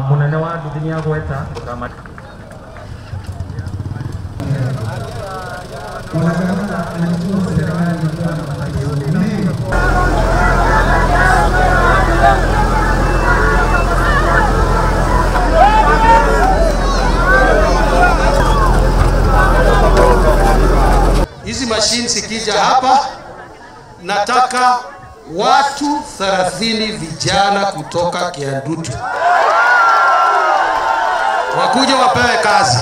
Munene wa nduthi nĩ agweta ndũkama Hizi mashine zikija hapa, nataka watu 30 vijana kutoka Kiandutu wakuja wapewe kazi.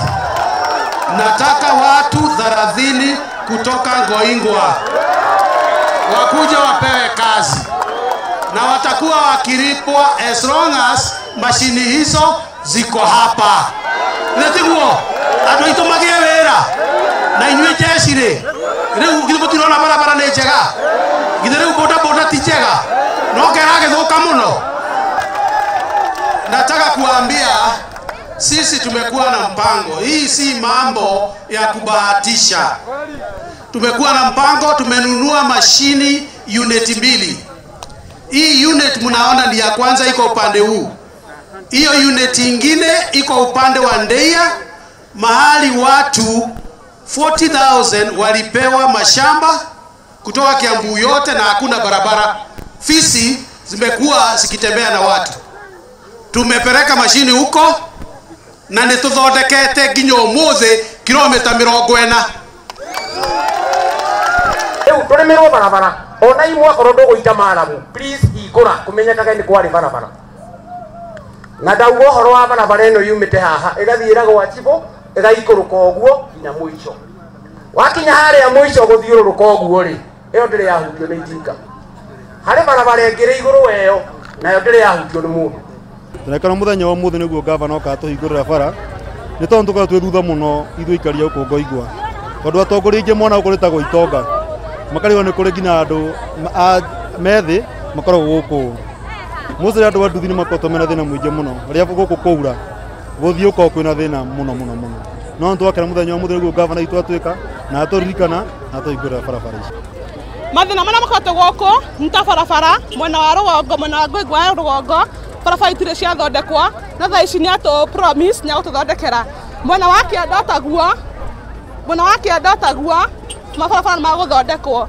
Nataka watu 30 kutoka Ngoingwa wakuja wapewe kazi, na watakuwa wakilipwa as long as mashini hizo ziko hapa. Nĩtiguo andũ aitũ magĩe wĩra na inyuĩ jeshi rĩ, rĩu githĩ mũtirona barabara nĩ njega, githĩ rĩu boda boda ti njega, no keragĩthũka mũno. Nataka kuambia sisi tumekuwa na mpango. Hii si mambo ya kubahatisha. Tumekuwa na mpango, tumenunua mashini unit 2. Hii unit mnaona ni ya kwanza iko upande huu. Hiyo unit ingine iko upande wa Ndeia, mahali watu 40,000 walipewa mashamba kutoka Kiambu yote na hakuna barabara. Fisi zimekuwa zikitembea na watu. Tumepeleka mashini huko na nituthondekete nginya umuthi kilomita 40. Riu turimirwo barabara ona imwe akorwo nduguita maramu, please hingura kumenyekage ni kwari barabara. Na ndauga uhoro wa barabara ino yumite haha igathiira gwa chibo igaikũrũka ũguo nginya mũico. Wakinya harĩa mũico gũthiũrũrũka ũguo rĩ, ĩyo ndĩrĩ yahutio nĩ itinga. Harĩ barabara ĩngĩ ĩrĩ igũrũ weyo, nayo ndĩrĩ yahutio nĩ mũndũ. Tũrekana mũthenya wa ũmũthĩ nĩguo gavana oka atũhingũrĩra bara, nĩ tondũ tũkoretwo twĩ thutha mũno ithuĩ aikari a gũkũ Ngoingwa, tondũ atongoria aingĩ mona gũkũ rĩtagwo itonga, makarigwo nĩ kũrĩ nginya andũ methĩ makoragwo gũkũ. Mostly andũ a nduthi nĩ makoretwo mena thĩna mũingĩ mũno, rĩrĩa gũkũ kwaura gũthiĩ gũkoragwo kwĩna thĩna mũno mũno mũno. No nĩtwakena mũthenya wa ũmũthĩ nĩguo gavana witũ atuĩka na atũririkana na atũhingũrĩra barabara ici. Mathĩna marĩa makoretwo gũkũ nĩ ta barabara mwena wa rũgongo, mwena wa Ngoingwa ya rũgongo, barabara itirĩ ciathondekwo, na thaa ici nĩ atũ promise nĩ agũtũthondekera. Mwena wa kĩanda taguo, mwena wa kĩanda taguo, mabarabara nĩ magũthondekwo.